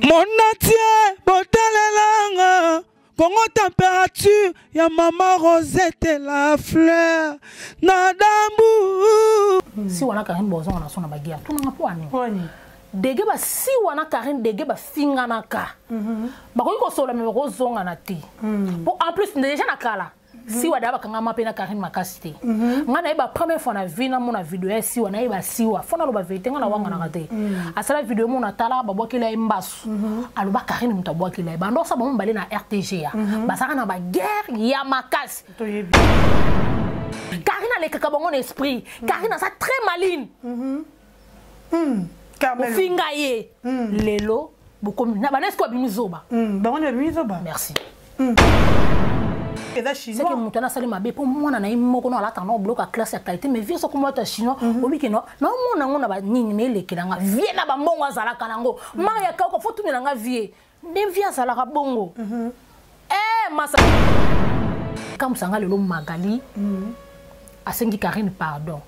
Monatie botalelanga Congo température ya mama Rosette la fleur na dambu. Si wana Karine bozonga na sona baguerre tunanga po ani dege basiwa na Karine dege bafinganaka bakoki kosola me bakozongana te po en plus déjà na kala Siwa da bakangama mpe na Karine makasi te. Ngai nayeba première fois na vie namona video ya Siwa, nayeba Siwa fo naloba vérité, ngai nawanganaka te. Asala video mona tala babwakela ye mbasu, aloba Karine moto abwakela ye bando osala bango mibale na RTGA, bazalaka na baguerre ya makasi. Karine alekaka bango na esprit. Karine aza très maline. Ofinga ye lelo bokomi na bana esko abimi zoba. Bango nde babimi zoba. Merci. Eza chinois. Seke moto wana asali mabe mpo mwana na ye moko no alata na biloko ya classe ya qualité, mais vie soko mwata chinois obiki no naomona yango na banini me elekelanga vie na bambongo azalaka nango mari ya kauka fo tunelanga vie nde vie azalaka bongo. Eh, masa kamusanga lelo Magali asengi Karine pardon.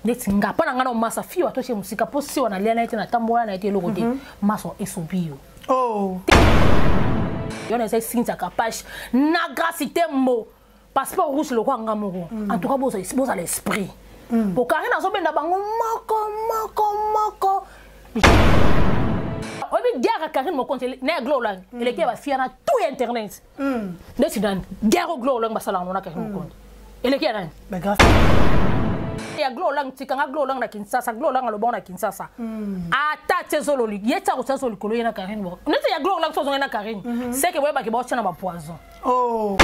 Neti nga mpo na nga na masa fi wato sie mosika mpo siwa nalia na ye te, natambola na ye te, eloko te. Masa esobi yo. Oh. Yo na eza esinzaka page na Grâce Tembo passeport rouge lokwa nga moko. En tout cas bozala esprit po Karine azobenda bango moko moko moko. Oyebi guerre ya Karine Mokonzi na ya Glo Olangi eleki ya bafia na tout ya internet. Neti nani guerre o Glo Olangi basalaka ngo na Karine Mokonzi eleki ya nani? Ya Glo Olangi tikanga Glo Olangi na Kinshasa, Glo Olangi alobango na Kinshasa ata tie zololi ye tia kotia zo likolo ye na Karine bo neti ya Glo Olangi so ozongai na Karine seke boyebaki baotia na bapoison. Oh.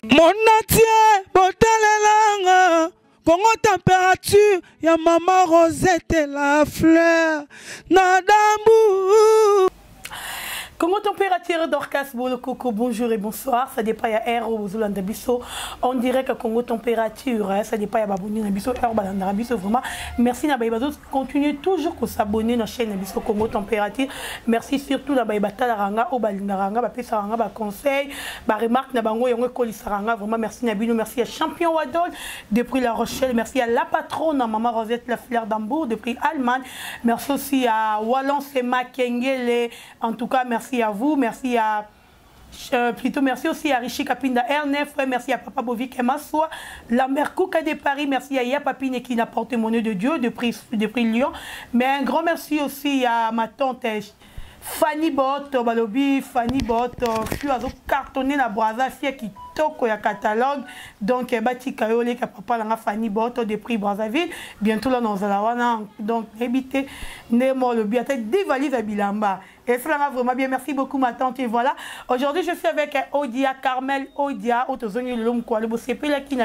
Monatie botalelanga Congo température ya mama Rosette la fleur na dambu. Congo température, Dorcas Bolokoko, bonjour et bonsoir. Ça dépend ya R Bozolanda biso. On dirait que Congo température, hein, ça dépend ya baboni na biso R balanda biso vraiment. Merci na bazo continuer toujours ko s'abonner na chaîne biso Congo température. Merci surtout na baye batalaka o balingaka nga, bapesaka nga ba conseil, ba remarque na bango yango ekolisaka nga vraiment. Merci na bino, merci à Champion Wadol depuis La Rochelle, merci à la patronne Maman Rosette la fleur d'Hambourg depuis Allemagne. Merci aussi à Wallon Sema Kengele. En tout cas, merci à vous, merci à plutôt merci aussi à Richie Kapinda R9, merci à Papa Bovik Emassoua, Lambert Kouka de Paris, merci à Ya Papine qui n'a porté monnaie de Dieu depuis Lyon. Mais un grand merci aussi à ma tante Fanny Bot, balobi Fanny Bot, fut azo cartonné na Brazza, fille qui toko ya catalogue. Donc batika yo leka papa nanga Fanny Bot depuis Brazzaville. Bientôt là dans la wana donc éviter ne mo lobi ata 10 valises à bilamba. Et cela va vraiment bien. Merci beaucoup ma tante. Et voilà. Aujourd'hui, je suis avec Odia, Carmel Odia, Otozoni Lom quoi. Le CP là qui n'a.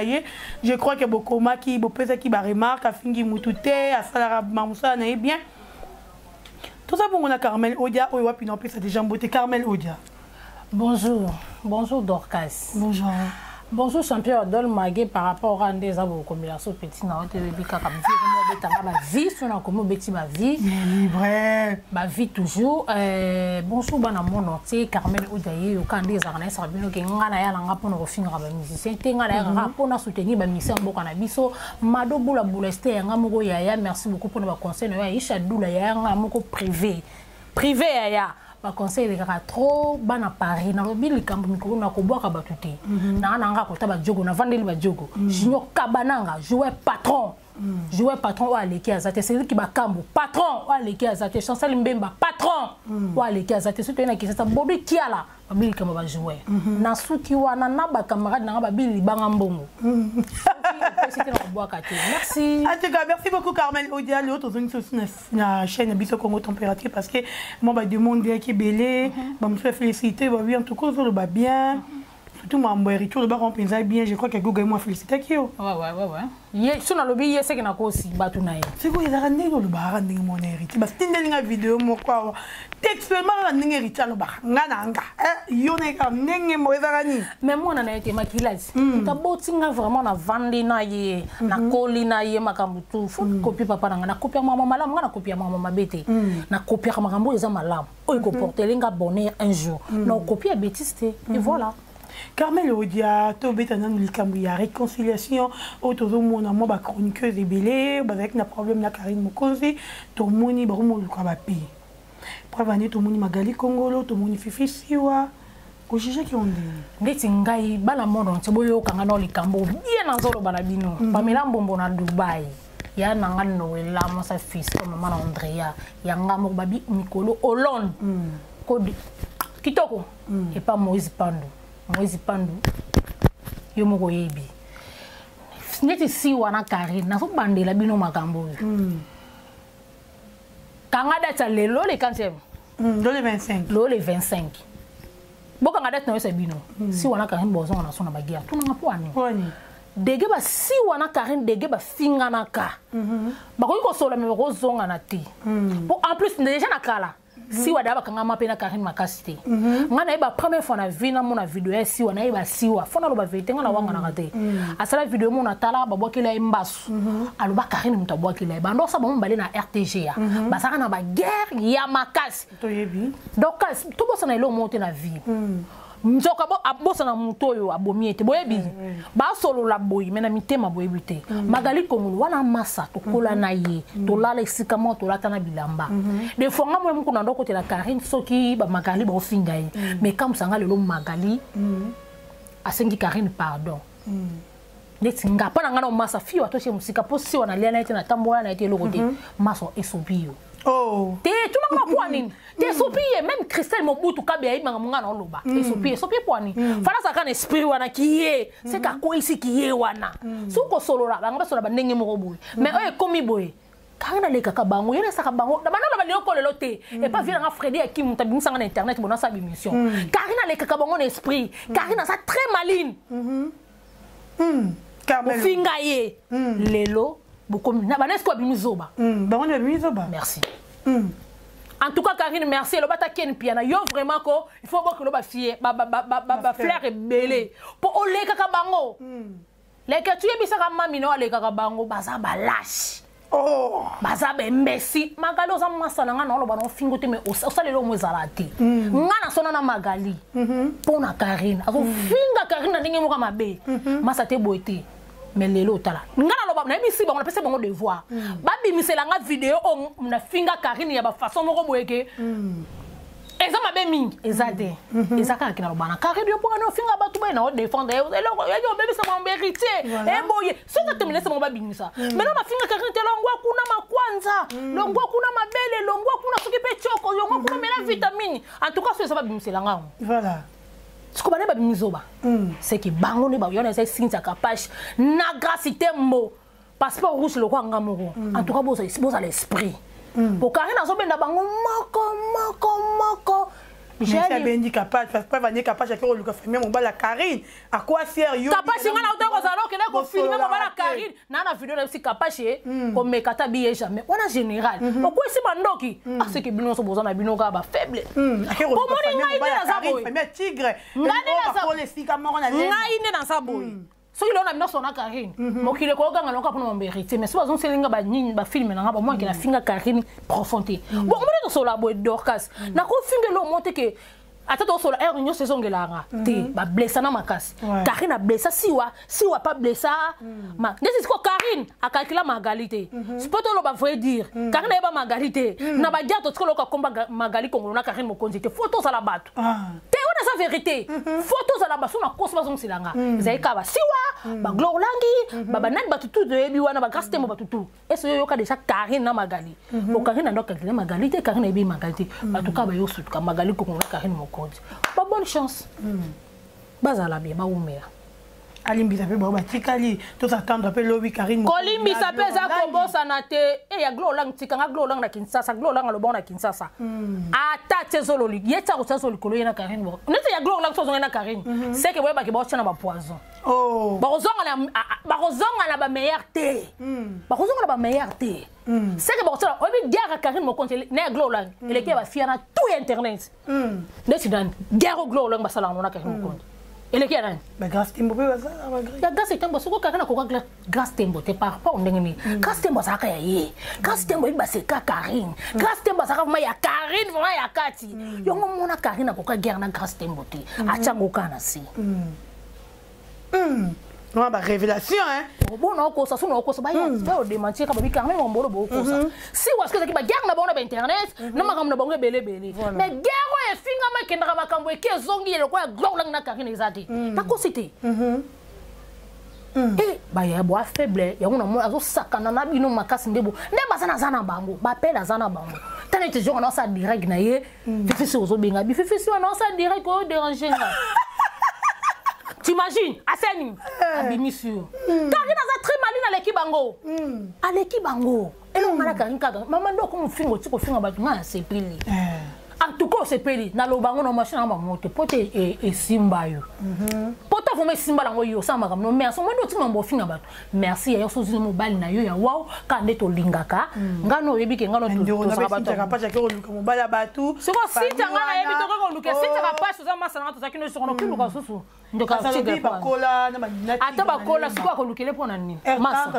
Je crois que bokoma qui bopesa qui ba remarque afingi mutute, asala mamusa na bien. Tout ça pour on a Carmel Odia, oyo wapi non pesa déjà mbote Carmel Odia. Bonjour. Bonjour Dorcas. Bonjour. Bonjour champion Adol Magué par rapport à ndeza bo kombela so petit na ote bebi kaka vie mo betanga ba vie so na komo beti ba vie. Libre. Ba vie toujours. Bonjour bana mon entier Carmel Odia ye yo ka ndeza na sa bino ke nga na ya nga pona ko finga ba musicien te nga na ya nga pona soutenir ba musicien mboka na biso Mado Bula Bula este ya nga moko yaya, merci beaucoup pona ba conseil na yo Aisha Dula ya nga moko privé. Privé yaya. Ba conseil elekaka trop bana Paris nalobi likambo mikolo na kobwaka bato te. Na nga kota ba jogo na vandeli ba jogo. Junior Kabananga joueur patron. Joueur patron oyo aleki aza te. Cédric Bakambu patron oyo aleki aza te. Chancel Mbemba patron oyo aleki aza te. Soki toye na Kinshasa Bobi Kiala babili likambo ba joueur. Na suki wana na ba camarade na nga babili libanga mbongo. C'était na kobwaka te. Merci. En tout cas, merci beaucoup Carmel Odia. L'autre zone aussi na chaîne biso Congo température parce que moi ba demande qui belé, ba me fait féliciter, ba oui en tout cas ça va bien. Surtout moi mbo retour ba rempenza bien, je crois que Google moi féliciter ki yo. Ouais. Ye so na lobi ye seke na kosi batu na ye. C'est quoi ezaka ndenge olobaka ndenge mona héritier. Parce que tindeli nga vidéo moko awa. Textuellement nga ndenge héritier alobaka nga na nga. Yo na ka ndenge mo ezaka nini? Mais mwana na ye te makilasi. Taboti nga vraiment na vandi na ye, na koli na ye makambo tout. Faut copier papa na nga, na copier mama malamu, nga na copier mama mabe te. Na copier makambo eza malamu. Oyo ko porter nga bonheur un jour. Na copier bêtise te. Et voilà. Carmel Odia, tobeta nanu likambo ya réconciliation oyo tozomona mwa ba chroniqueuse ebele bazalaki na problème na Karine Mokonzi, tomoni bakomoluka ba pays. Preuve ane tomoni Magali Kongolo, tomoni Fifi Siwa. Ojugeki yango ndenge nini? Ndeti ngai bana monde entier boyoka nga na likambo bien nazoloba na bino. Pamela Mbombo na Dubai. Ya na nga Noela mwasa fils mama na Andrea ya nga moko babi mikolo Hollande. Kodi kitoko. Et pas Moïse Pandu. Moïse Pandu yo moko yebi. Neti Siwa na Karine nazobandela bino makambo oyo. Kanga date ya lelo le 15e. Le 25. Lelo le 25. Bokanga date na yo bino. Siwa na Karine bozonga na so na baguerre. Tunanga po ani. Dege ba Siwa na Karine dege ba finganaka. Bakoki kosola me bakozonga na te. Po en plus déjà na kala. Siwa da bakanga ma pe na Karine makasi te. Nga na yeba première fois na vie na mona vidéo ya Siwa na yeba Siwa. Fona loba vérité nga na wanga na te. Asala vidéo mona tala ba bwakela ye mbasu. Aloba Karine mutu abwakela ye. Bando sa bango mbale na RTG ya. Basaka na ba guerre ya makasi. Toyebi. Donc to bosa na elo monte na vie. Nzoka bo abosa na mutu oyo abomi ete boyebi. Ba solola boyi mais na mitema boyebi te. Magali Kongolo wana masa tokola na ye, tolala esika moko tolata na bilamba. Des fois nga moko na ndoko te la Karine soki ba Magali ba ofinga ye. Mais comme ça nga lelo Magali asengi Karine pardon. Neti nga pa na nga na masa fi wa toche musika po si wana lia na ete na tambola na ete eloko te. Masa esobi yo. Oh. Te tuna nga kwa nini? Te sopi ye même Christelle Mobutu kabe ayi manga munga na oloba. Te sopi ye, sopi kwa nini? Fala saka na esprit wana ki ye, c'est ka ko ici ki ye wana. Soko solola banga basola ba ndenge moko boye. Mais oye komi boye. Kanga na leka ka bango, yena saka bango. Na bana ba leko lelo te. Et pas vira nga Freddy ya ki muta bimisa nga na internet bona sa bimission. Karina leka ka bango na esprit. Karina sa très maline. Carmel. Ofinga ye. Lelo bokomi na bana esko bimizoba. Bango na bimizoba. Merci. En tout cas, Karine, merci. Le bata Ken Piana, yo vraiment ko, il faut que le ba fier, ba ba ba ba ba ba fleur et belé. Po ole kaka bango. Les que tu yebisa ka mami no ale kaka bango, baza ba lâche. Oh. Baza ba imbécile. Magali oza masa na nga na loba no fingo te mais osale lo mo ezala te. Nga na sona na Magali. Po na Karine. Azo finga Karine na ndenge moko mabe. Masa te boete. Mais lelo tala. Nga na loba na yebisi bango na pesa bango devoir. Ba bimisela nga vidéo o na finga Karine ya ba façon moko boyeke. Eza mabe mingi, eza te. Eza kaka kina loba na Karine yo pona no finga batu boye na o défendre. Eloko yo bebisa bango héritier. E boye, soki te melesa bango ba bimisa. Maintenant na finga Karine te longwa kuna makwanza, longwa kuna mabele, longwa kuna soki pe choko, longwa kuna mela vitamine. En tout cas, so eza ba bimisela nga. Voilà. Siko bana ba bimizoba. C'est que bango ne ba yona eza Cynthia Kapache na grâce tembo passeport rouge le roi ngamoro. En tout cas boza boza l'esprit. Pour Karine azobenda bango moko moko moko. J'ai abendi Kapache, parce que vanie Kapache akero luka famille mon bala Karine. À quoi sert yo? Kapache nga na otako zalo kende ko filmer mon bala Karine. Na na vidéo na si Kapache ko mekata billet jamais. Wana général. Pourquoi si bandoki? Ah c'est que bino so boza na bino ka ba faible. Akero Po luka moni famille ngai mon bala nde naza Karine, boye. famille tigre. Ngai nde Oyo naza ba pole sika moko na lemba. Ngai nde naza boye. Soki lelo na bino sona Karine. Mokili ko ganga loka pona mérité mais so bazon selinga ba nini ba film na nga ba moi ke na finga Karine profondé. Bon mona to sola boye Dorcas. Na ko finga lo monte ke ata to sola air nyo saison ngelanga te ba blessa na makasi. Karine a blessa siwa, siwa pas blessa. Ma ndesi ko Karine a calcula Magali te. Spoto lo ba vrai dire. Karine ba Magali te. Na ba dia to tsko loka komba Magali Kongolo na Karine mokonzi te. Photo sala bato. Te wana sa vérité. Photo sala baso na kosa bazong silanga. Ezali ka ba siwa, ba Gloire Olangi, ba banani ba tutu de yebi wana ba grâce temo ba tutu. Est-ce que yoka déjà Karine na Magali? Bo Karine na calculer Magali te, Karine yebi Magali te. Ba tuka ba yo sutuka Magali Kongolo na Karine mokonzi. Ba bonne chance. Bazala bien ba umela. Alimbisa pe ba batikali to s'attendre pe lobi Karine mokonzi. Kolimbisa pe za kobosa na te. E ya Gloire Olangi tikanga Gloire Olangi na Kinshasa, Gloire Olangi lobo na Kinshasa. Ata tezolo li, yeta ko tezolo likolo ye na Karine bo. Nete ya Gloire Olangi tozonga na Karine. C'est que boyeba ke ba tshana ba poison. Oh. Ba kozonga na, a, a, ba kozonga na ba meilleur te. Ba kozonga na ba meilleur te. C'est que ba kozonga, oyebi guerre Karine mokonzi na ya Gloire Olangi. Eleki ya ba fia na tout internet. Neti nani? Guerre au Gloire Olangi basala na Karine mokonzi. Eleki ya nani? Ba Grâce Tembo pe bazala ba Grâce. Ya Grâce Tembo soko kaka na koka Grâce Tembo te par rapport ndenge nini? Grâce Tembo azalaka ya ye. Grâce Tembo yebi baseka Karine. Grâce Tembo azalaka vraiment ya Karine, vraiment ya kati. Yongo mona Karine akoka guerre na Grâce Tembo te. Atiango kaka na se. Non, ba révélation hein. Bon na okosa so na okosa ba ya ba démentir ka ba bika même mbolo bo okosa. Si wa ce que ba guerre na bango na ba internet na makambo na bango ebele ebele. Mais guerre oyo efingama ekendaka makambo eke ezongi lokola gloire lang na Karine eza te. Nakosi te. E baya boa faible yango na mona azosakana na bino makasi nde bo nde baza naza na bango bapele aza na bango tala ete jour wana osala direct na ye. Fifisi ozobenga bi fifisi wana osala direct oyo dérange nga. T'imagines aseni abimisi yo. Karine aza très maline, aleki bango, aleki bango. Elongo nga na Karine kaka mama nde okomi ofinga, oti kofinga bato, nga nasepeli. En tout cas osepeli, naloba yango na machine na bango te po te esimba yo, po te vraiment esimba nango yo osala makambo no. Merci, omoni otinga mambo ofinga bato. Merci ya yo, so ozwi mobali na yo ya waw kaka nde tolingaka. Nga no oyebi ke nga no tozalaka bato. Oluka mobali ya bato. Siko sita nga nayebi tokoki koluka sita kapasi oza masa nanga tozalaki no soko nokiluka susu. Ata bakola sikoyo akolukele mpo na nini? Masa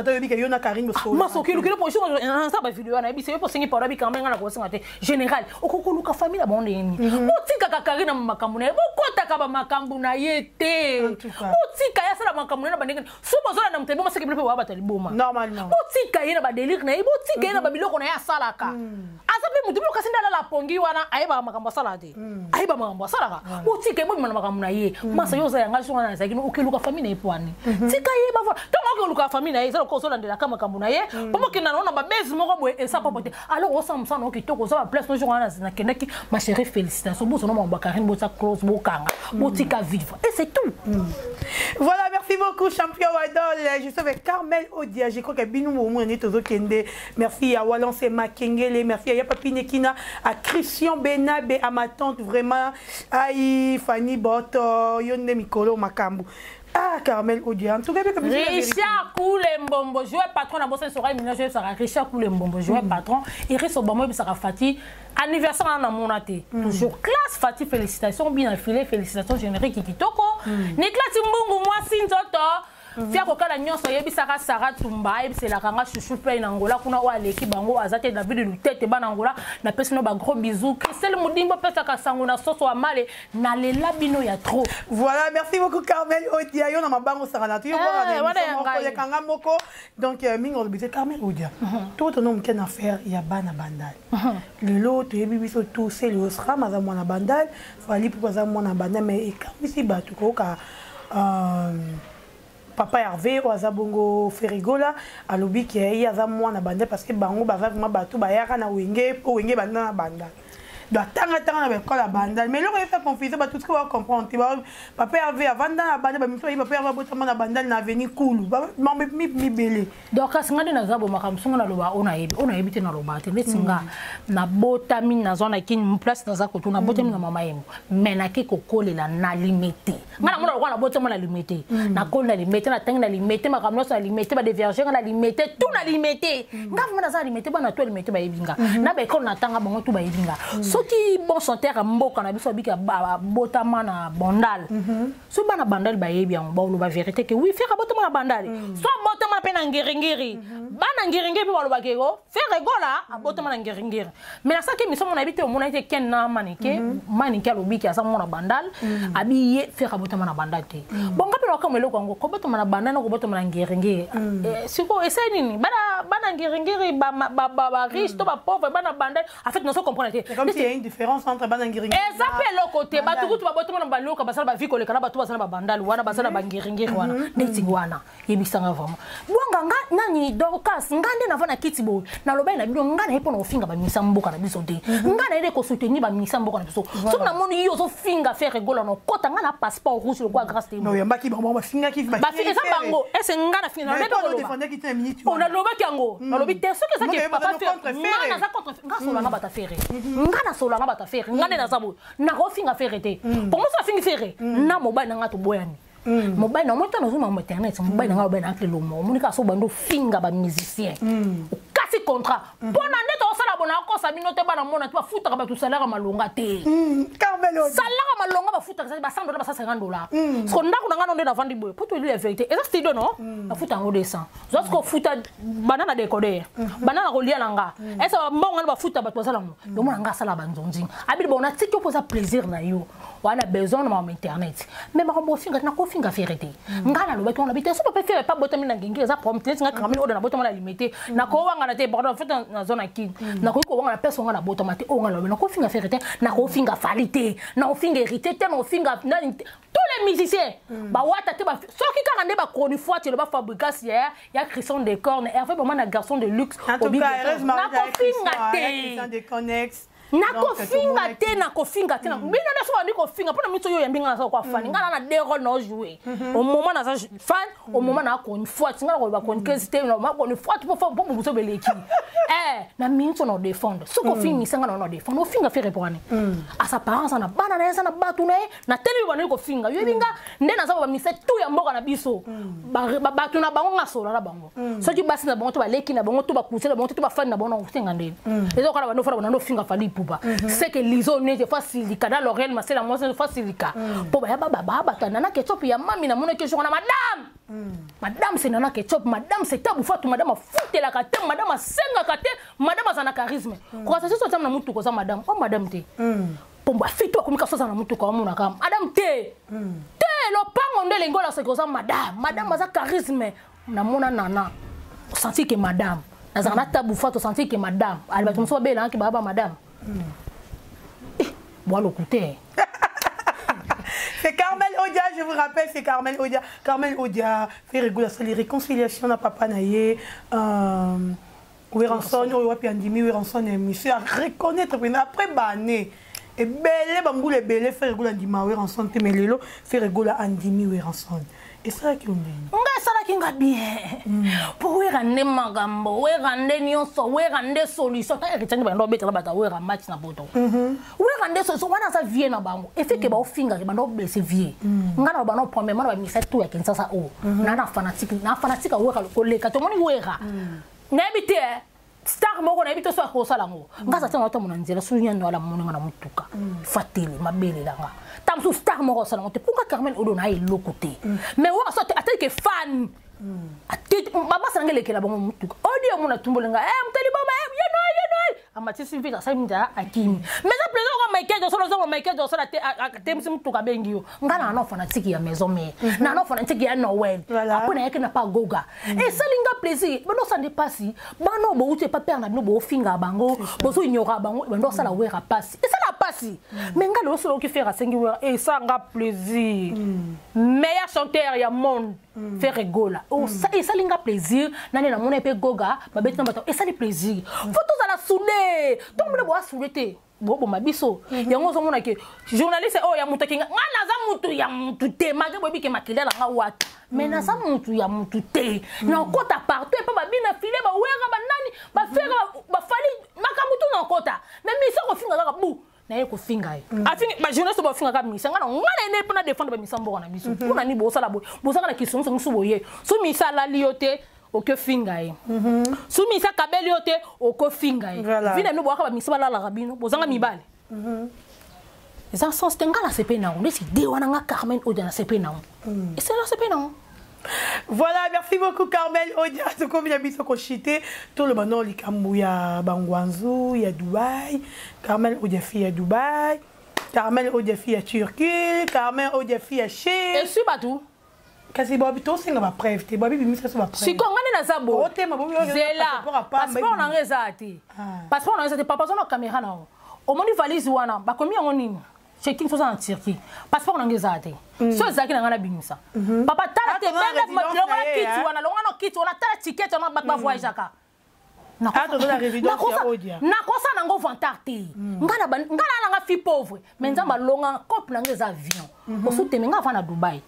okilukele mpo asa bavideo wana yebisa yo mpo osengi pardon abikanga nga na kosenga te. Général okokoluka famille na bango ndenge nini? Botikaka Karine na makambo na ye, bokotaka bamakambo na ye te. Botika ye asala makambo na ye na bandenge. So bozolanda moto eboma seke bino mpe boya bato ya liboma. Botika ye na badélire na ye, botika ye na babiloko na ye asalaka. Aza mpe motu biloko kasi nde alala pongi wana, ayebaka makambo asalaka te, ayeba makambo asalaka. Botika ye, bobima na makambo na ye. Masa yo oza yanga so wana azalaki okeluka famille na ye po ani? Tika ye bavola. Ntango okeluka famille na ye eza lokola ozolandelaka makambo na ye mpo bokenda nango na babese moko boye esa popo te. Alors osala mosala na yo kitoko, oza baplace no jour wana nakendaki. Ma chérie, félicitation. Bozona makambo ya Karine, botia close, bokanga, botika vivre et c'est tout. Voilà, merci beaucoup, champion Wadol. Je suis avec Carmel Odia. Je crois que Binou Moumou est au Kende. Merci à Walance Makengele. Merci à Yapapi Nekina, à Christian Benabe, à ma tante vraiment. Aïe, Fanny Boto, Yonde Mikolo Makambu. Ah, Carmel Odia. En tout cas, Richard Koule Mbombo, joueur patron na bossa sorai mina joueur sera Richard Koule Mbombo, joueur patron. Iris Obama bisaka Fati anniversaire na mona te. Toujours classe Fati, félicitations bien filé, félicitations générique kitoko. Nicolas Mbungu mwasi nzoto. Fia kokala nyonso oyebisaka Sara Tumba, ayebiselaka nga chuchu play na Ngola kuna oyo aleki bango aza te. David Lutete, bana Ngola, napesi no bagros bisous. Christelle Modimbo apesaka sango na soso ya male, nalela bino ya trop. Voilà, merci beaucoup Carmel Odia. Yo na mabango sara na yo wana ya ngai. Kolekanga moko. Donc mingi olobi te Carmel Odia. To to no mken affaire ya bana Bandal. Lelo toyebi biso tous Celeo Sram aza mwana Bandal, Fally Ipupa aza mwana Bandal, mais ekamwisi bato koyoka papa Hervé oyo aza bongo Ferrigola alobi ke ye aza mwana Bandal parce que bango baza vraiment bato bayaka na Wenge po Wenge banda na Bandal. Donc atanga tanga na baekole ya Bandal, mais eloko efa confusion, bato soki bacomprendre te. Papa Hervé avanda na Bandal, bamiso bayi papa Hervé abotama na Bandal na avenue Kulu mibele. Donc kasi nga nde naza bo makambo songo naloba oyo nayebi, oyo nayebi te naloba te. Neti nga nabotami, nazwa na Kini place naza koto, nabotami na mama Yemo, mais nake kokolela na Limete. Nga namona lokola nabotama na Limete, nakoli na Limete, natangi na Limete, makambo nyonso na Limete, badevierge nga na Limete, tout na Limete. Nga vraiment naza na Limete, bana to ya Limete bayebi nga, na baekole natanga bango tu bayebi nga. Soki bon chanteur ya mboka na biso abiki abotama na Bandal, so bana Bandal bayebi yango, baloba vérité ke oui, Ferre abotama na Bandal. So abotama mpe na Ngiringiri, bana Ngiringiri mpe balobaka eko Ferre Gola abotama na Ngiringiri. Mais nasalaki émission mona yebi te, omona ete Ken na Manike. Manike alobiki aza mwana Bandal, abi ye Ferre abotama na Bandal te. Bon, nga mpe nakamwa eloko yango, kobotama na Bandal na kobotama na Ngiringiri, sikoyo esali nini? Bana Ngiringiri bariche to bapauvre, bana Bandal en fait nazo comprendre te. C'est comme s'il y a une différence entre bana Ngiringiri. Eza mpe eloko te. Bato kutu babotama na baloka basala bavi koleka na bato baza na babandal wana, baza na bangiringiri wana. Neti wana yebisanga vraiment bwanga nga nani Dorcas, nga nde nava na kiti boye, nalobaki na bino, nga naye mpona kofinga bamisa mboka na biso te, nga naye nde kosoutenir bamisa mboka na biso. Soki namoni yo ozofinga Ferre Gola, na okota nga na passeport rouge lokola Grâce te. Non, yambaki bango bafingaki. Eza bango ese nga na finga. Mais toi, odefendaki te na minute wana. Nalobaki yango, nalobi te soki ezaki Moi, papa naza Ferre contre nga Ferre. Naza contre nga, solanga bato ya Ferre, nga nasolanga bato ya Ferre. Nga nde naza boye, nakofinga Ferre te. Po moso afingi Ferre na mobali na nga, toboyani. Mobali na omoni ntango nazoma mo internet, mobali na nga mobali na nga lomo omoni kaka so bando ofinga bamusicien, okasi contrat mpo na nde tokosala bo. bo nakosa bino te, bana mona te, bafutaka bato salaire malonga te. Salaire malonga bafutaka ba 100 dollars, ba 150 dollars. Siko ndako na nga no nde navandi boye po toyebi la vérité, eza studio no nafuta yango 200. Zwa siko futa banda na décoder, banda na kolia na nga, esa mbongo wana bafuta bato basala yango. Yomona nga asala banzonzinga abili bon, natiki yo mpo eza plaisir na yo wana, besoin na makambo internet. Mais makambo ofinga, nakofinga Ferre te. Nga nalobaki wana bi te, so papa Ferre pa botami na ngenge, eza problème te. Neti nga Carmel oyo na botama na Limete, nakowangana te. Pardon, en fait naza na Kini, nakoki kowangana place nga na botama te. Oyo nga nalobi, nakofinga Ferre te, nakofinga Fally te, nakofinga Héritier te, nakofinga nani te, tous les musiciens bawata te. Soki kaka nde bachronifois te, loba Fabregas ya Christian Decorne, Hervé Boma na garçon de luxe. Nakofinga te, nakofinga te, nakofinga te. Bino nyonso bandi kofinga mpona miso oyo oyambi nga, naza kwa fan. Nga na deux rôle na jouer au moment naza fan, au moment na chronifois. Nga na koloba chroniqueuse te, na chronifois mpo mobuso beleki na minute na défendre. Soki ofingisa nga na défendre, ofinga Ferre po wana asa parents na bana na ye, aza na bato na ye na telemi, bandeli kofinga. Yoyebi nga nde naza bamisa tu ya mboka na biso, bato na bango nga sola na bango. Soki basi na bango to baleki na bango to bakuse na bango to bafani na bango na kosenga ndeni eza okala bando fana bando ofinga Fally Ipupa, c'est que liso nete fa silika na L'Oréal masela mwasi fa silika mpo baya bato Nana Ketchup ya mami. Namonaki jour na madame, madame c'est Nana Ketchup, madame c'est Tabu Fatu, madame afutelaka te, madame asengaka te, madame aza na charisme. Kokasa soso otiama na mutuka, oza madame o madame te, pombo afiti akomi kaso aza na mutuka, omonaka madame te te. Lopango nde elengi olasaki oza madame. Madame aza charisme. Namona Nana, osanti ke madame nazalaka na Tabu Fatu, osanti ke madame ali. Bato mosusu babelangaki baya ba madame bwa lokute. C'est Carmel Odia, je vous rappelle, c'est Carmel Odia. Carmel Odia fait rigoler la réconciliation na papa na ye. Werrason, oyo wapi andimi Werrason, monsieur à reconnaître après bané. Ebele bambula ebele, Ferre Gola andima Werrason te, mais lelo Ferre Gola andimi Werrason. Esalaki yo ndeni? Nga esalaki nga bien, mpo Wera nde makambo, Wera nde nyonso, Wera nde solution. Ta Héritier nde bando obetela bato Wera match na poto. Wera nde solution wana, aza vie na bango. Efeke baofingaki bando oblesse vie nga na bano. Premièrement, na bamisa tu ya Kinshasa oyo na fanatique, na fanatique ya Wera koleka. Tomoni Wera, nayebi te star moko, nayebi te so akosala yango. Nga aza te na otamona nzela so nyando ala moninga na motuka fatele mabelelanga ta mosusu. Star moko asala yango te mponga Carmel oyo na eloko te. Mais Wera so ateli ke fan babasa nanga elekela bango motuka odi omona tumbolenga motali boma ye no ye no amatisi vite, asali nzala akimi. Mais eza plaisir ko Michael Jackson, ozongo Michael Jackson atemisi motuka, abengi yo. Nga na no fanatique ya Maison Mère, na no fanatique ya Noël. Après nayaki na pa Goga, esali nga plaisir. Bando osala nde mpasi, bana oyo bouti epa père na bino, boofinga bango, bozoignora bango, bando osala Wera pasi, esala pasi. Mais nga lelo solo oki Ferre asengi Wera, esala nga plaisir. Meilleur chanteur ya monde, Ferre Gola, esali nga plaisir. Nani namona mpe Goga babeti na bato, esali plaisir. Faut tozala soudé, ntongo bino boa soudé te, boboma biso. Yango ozomona ke journaliste oyo ya moto akinga nga, naza mutu ya mutu te, malgré boyebi ke makili na nga wata, mais naza mutu ya mutu te. Nakota partout epa babina file, bawera, banani, baFerre, baFally, makambo tu nakota. Mais misa kofinga kaka bu naye kofinga ye, afingi bajournaliste, bafinga kaka misa. Nga na nga na ene mpona défendre bamisa mboka na biso. Mpona nini bosala boye? Bozaka na kisongisongiso boye. So misa alali yo te, okofinga ye. So misa akabeli yo te, okofinga ye. Vi na bino boyaka bamisa balalaka bino, bozanga mibale, eza sens te. Nga na sepe nango ndesi de wana. Nga Carmen oyo na sepe nango, esala na sepe nango. Voilà, merci beaucoup Carmel Odia. Tokomi na biso koshite toloba no likambo ya bangwanzu ya Dubai. Carmel Odia fille ya Dubai. Carmel Odia fille ya Turquie. Carmel Odia fille ya Chine. Esui bato. Kasi babi tosenga bapreuve te, babi bimisa so bapreuve. Sikoyo nga nde naza boye. Otema bobi. Zela, passeport na nga eza te, passeport na nga eza te. Papa aza na caméra na yo, omoni valise wana bakomi yango nini? Checking soza na Turquie. Passeport na nga eza te. So ezalaki na nga, nabimisa. Papa tala te, longola kiti wana, longola na kiti wana, tala ticket wana, bato bavoyageaka. Nakosa nango vantard te. Nga na nanga fille pauvre, mais Nzambe alonga cope na nga eza avion osuteme. Nga afa na Dubai,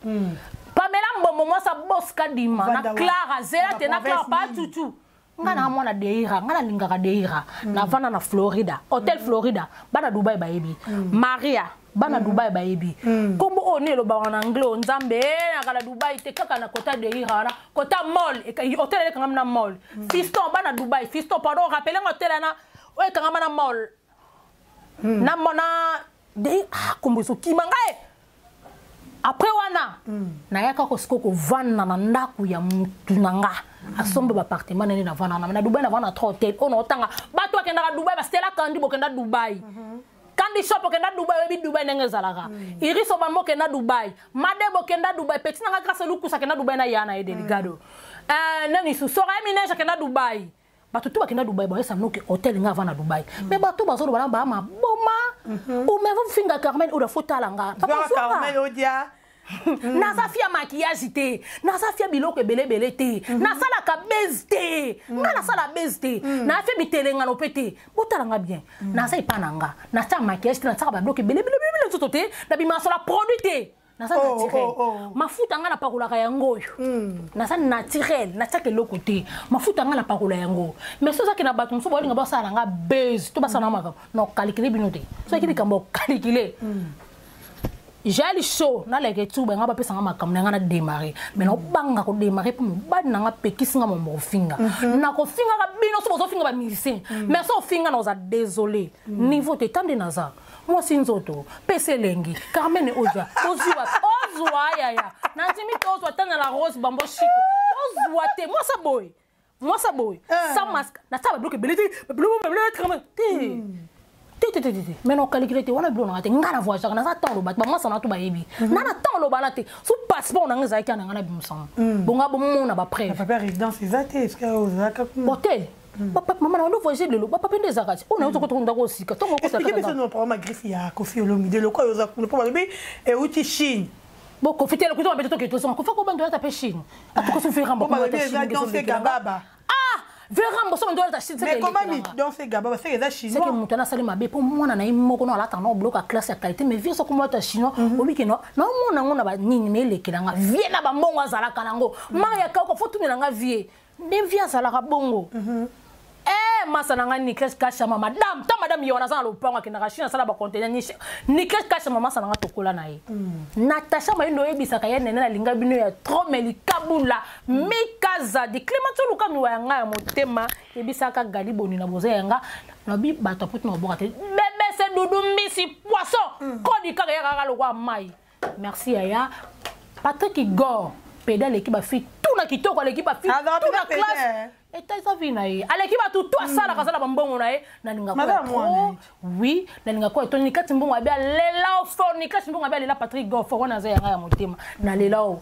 Pamela Mbombo mwasa Boska Dima na Clara zela te na Clara pa tutu. Nga na mwana Deira, nga nalingaka Deira. Navanda na Florida, Hotel Florida. Bana Dubai bayebi Maria, bana Dubai bayebi nkombo oyo nde elobaka na anglais. Nzambe naka na Dubai te, kaka na kota Deira wana, kota mall, hotel elekangami na mall. Fiston, bana Dubai, Fiston, pardon, rappele nga hotel wana. Oyo ekangama na mall. Na mona de ah kombo ezokima ngai. Après wana nayaka kosiko kovanda na ndako ya mutu na nga. Asomba ba appartement nene na vanda na Dubai, na vanda na trois hôtel. Oyo naotanga bato bakendaka Dubai, ba Stella Kandi bokenda Dubai. Kandi shop okenda Dubai, oyebi Dubai ndenge ezalaka. Iris Obama okenda Dubai, Madebo okenda Dubai, petit nanga Grâce Lukusa akenda Dubai na ya na ye Deligado. Nani su Soraya Minege akenda Dubai. Bato tu bakenda Dubai bayesa noki hôtel nga avant na Dubai. Mais bato bazoloba na ba maboma. Ou mais vous finga Carmen ou da fotala nga. Papa Carmen Odia. Naza fia maquillage te, naza fia biloko ebele ebele te, nasalaka base te, nga nasala base te, nafia bitelengano mpe te. Botala nga bien, naza epa na nga, natia maquillage te, natiaka babiloko ebele ebele ebele nzoto te, nabimaka sola produit te, naza naturel. Mafuta nga napakolaka yango oyo, naza naturel, natiaka eloko te, mafuta nga napakola yango. Mais so ozaki na bato mosusu baolinga basala na nga base to basala na makambo na okalikile bino te. Soki likambo okalikile jali show naleke tuba nga bapesanga makambo na nga na démarrer, mais naobanga kodémarrer mpo mobali na nga pekisi nga mambo kofinga. Nakofingaka bino so bozofinga bamusicien, mais so ofinga na oza désolé niveau te. Tande naza mwasi nzoto pesa elengi. Carmen Odia, ozwi wapi? Ozwa yaya nandimi te, ozwa tanga la rose bambo shiko, ozwa te. Mwasa boye, mwasa boye sans masque, nasala babiloko ebele te, babiloko ebele te te te te te te. Mais na okalikile te wana biloko nanga te. Nga na voyageaka, naza ntango loba te, bamwasa na to bayebi nga na ntango loba na te. So passeport nanga ezalaki ya nanga na bimisanga bonga bomona bapreuve. Papa, résidence eza te, est-ce que ozalaka kuna? Hotel bapapa, mama na bando voyage lelo, bapapa nde ezalaka ti oyo nayoki kotoko ndako osika ntongo. Explique biso no programme griffe ya Kofi Olomide lokola oyo oza kuna, mpo balobi euti Chine. Bo Kofi te, lokuta mabe te, toke tosonga Kofi akobanda oyata mpe Chine atukosi veramba. Mpo balobi eza Danse Gababa. Ah, verambo so ndo alata Chine. Mais comment mi Danse Gababa seke eza chinois? Seke moto ana asali mabe mpo mwana na ye moko no alata na biloko ya classe ya qualité, mais vie soko mwata chinois obiki no naomona yango na banini, me elekelanga vie na bambongo azalaka nango. Maria Kauka fo tunelanga vie nde vie azalaka bongo. Eh, masa na ngai Nikles Kashama, madame ta madame ye wana aza na lopango, akendaka Chine, asala bacontener. Nikles Kashama, masa na nga, tokola na ye. Natasha Mayindo, oyebisaka ye nene nalinga bino ya trop. Melikabula Mikazadi Clémentine Lukamiwa ya ngai ya motema, yebisaka Gali Boni na boza ya nga nabi bato aputi na koboka te. Bebese dudu mbisi poisson kodi kaka ya kaka lokwa mai. Merci yaya Patrick Igor pede, aleki bafille tuna kitoko, aleki bafille tuna classe, eta eza vi na ye, aleki bato tu asalaka, aza na bambongo na ye. Nalinga trop, oui, nalinga ko etoni kati mbongo abe alela ofo kati mbongo abe alela. Patrick Igor fo wana aza yanga ya motema, nalela o.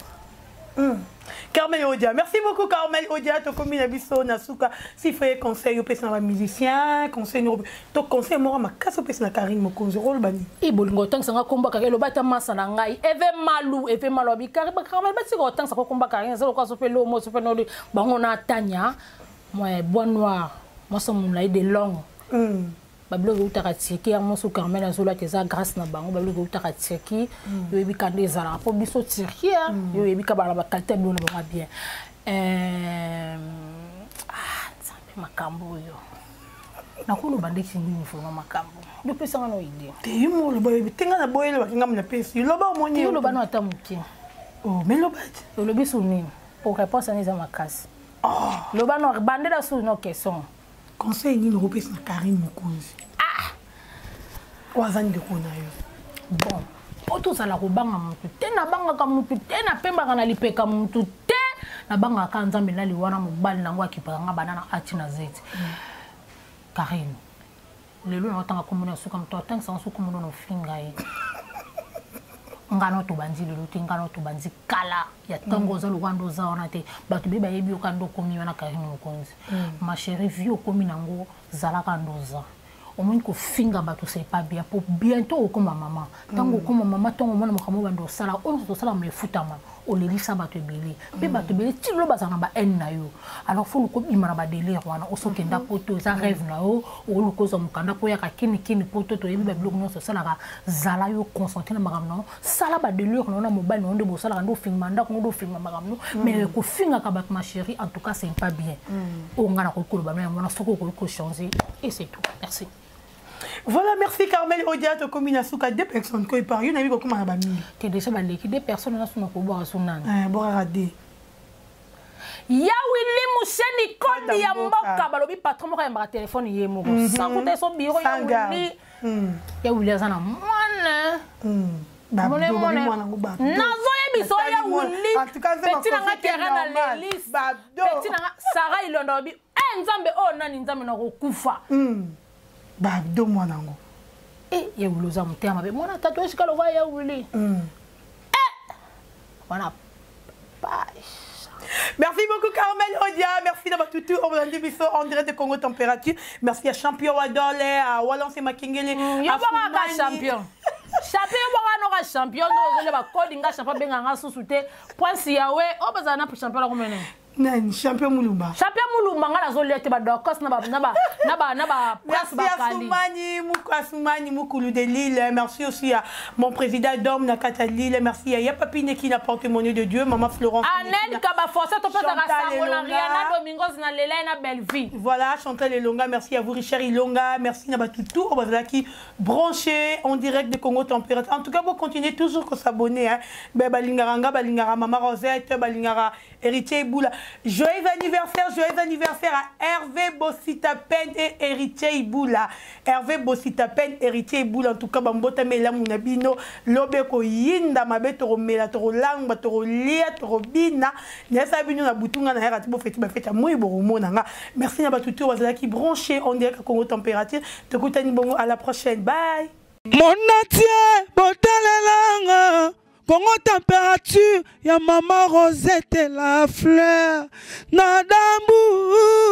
Carmel Odia, merci beaucoup Carmel Odia, tokomi na biso na suka. S'il faut conseil opesa na ba musicien, conseil to conseil moko makasi opesa na Karine Mokonzi, oloba nini? E bolingo otangisanga kombo kaka, eloba ata masa na ngai Eve Malu, Eve Malu abikari Carmel batika otangisaka kombo Karine eza lokola so mpe lomo so mpe noli bango na Tania mwa bois noir, mwasi molai de longue. Babiloko eutaka Turquie yango mosu Carmel azolata eza grâce na bango. Babiloko eutaka Turquie, yo oyebi ka nde ezalaka mpo biso Turquie, yo oyebi ka bala baqualité ya biloko na bango bien. Nzambe, makambo oyo nakoloba ndeti nini? Vraiment makambo yopesanga no idée. Te, yo moko oloba, oyebi te nga na boyele bakinga na pesi loba omoni. Oloba no ata moke. Oh, mais loba te. Olobi su nini po réponse wana eza makasi. Loba no, bandela su no question. Conseil nini okopesa na Karine Mokonzi? Ah! Oyo aza ndeko na yo. Bon, po tozala kobanga motu te, nabangaka motu te, napembaka na lipeka motu te, nabangaka Nzambe na liwa na mobali nango akipaka nga bana na ati na zeti. Karine lelo naotanga komona ya suka, moto atangisanga so komona na ofinga ye. Nga no tobandi lelo te, nga no tobandi kala ya ntango oza lokwa nde oza wana te. Bato be bayebi yoka nde okomi wana. Karine Mokonzi, ma chérie, vie okomi nango, zalaka nde oza. Omoni kofinga bato c'est pas bien, po bientôt okoma mama. Ntango okoma mama, ntango omona makambo bando osala oyo nyonso tosala ma efutama, olelisa bato ebele mpe bato ebele ti lelo bazala na bahaine na yo. Alors faut luka obima na badélire wana. Osokenda poto eza rêve na yo, oluka ozwa mokanda mpo oyaka kinikini poto. Toyebi babiloko nyonso osalaka, zala yo concentré na makambo na yo, sala badélire na yo na mobali na yo nde bosalaka, nde ofilma ndako nde ofilma makambo no. Mais kofingaka bato, ma chérie, en tout cas c'est pas bien. Oyo ngai nakoki koloba no yango wana, soki okoki kochanger et c'est tout, merci. Voilà, merci Carmel Odia, tokomi na suka. Deux personnes ko par yo na biko koma na ba mille. Te, déjà baleki deux personnes na suna kobwaka so nani. Eh, bwaka deux. Ya Willy Musheni kondi ya mboka balobi patron moko ayambaka telefone ye moko mm -hmm. sans kuta eso biro ya Willy mm. Ya Willy aza na mwana nazoyebisa oyo ya Willy peti na nga terrain na lelis peti na nga Sara Ilondo alobi e nzambe oyo nani nzambe nakokufa Babdo mwana yango e ya Willy oza motema mabe mwana tatu esika lokola ya Willy e wana page. Merci beaucoup Carmel Odia, merci d'avoir tout au biso en direct de Congo Température. Merci à Champion Wadole, à Walance Makengele, à Foumani. Champion. Champion baka noka champion no ozole ba kodi nga champion benga nga susu te. Prince Yahweh, o bazana na champion la komene. Nani champion Mulumba? Champion Mulumba nga nazolia te ba Dorcas na ba na ba na ba na ba Prince Bakali. Merci à Soumani Mukulu de Lille, merci aussi à mon président Dom na kata Lille, merci à Yapapine qui n'a porte-monnaie de Dieu, maman Florence. Anel Kaba forcé to pesa sango na Rihanna Domingos na Lela na Bellevue. Voilà, Chantal Elonga, merci à vous Richard Ilonga, merci na batutu bazalaki branché en direct de Congo Température. En tout cas, vous continuez toujours à s'abonner hein. Ben balingara nga balingara maman Rosette, balingara Héritier Iboula. Joyeux anniversaire, joyeux anniversaire à Hervé Bossitapen et Héritier Iboula. Hervé Bossitapen, Héritier Iboula. En tout cas, bambota mela munabino, lobe ko yinda mabe toro mela toro langba toro lia toro bina. Nesa bino na butunga na hera tibo feti ba feti moi bo mona nga. Merci na batutu bazala ki branché en direct à Congo Température. Tokutani bongo à la prochaine. Bye. Mon entier, botalelanga. Congo Température, ya maman Rosette la fleur. Nadambu.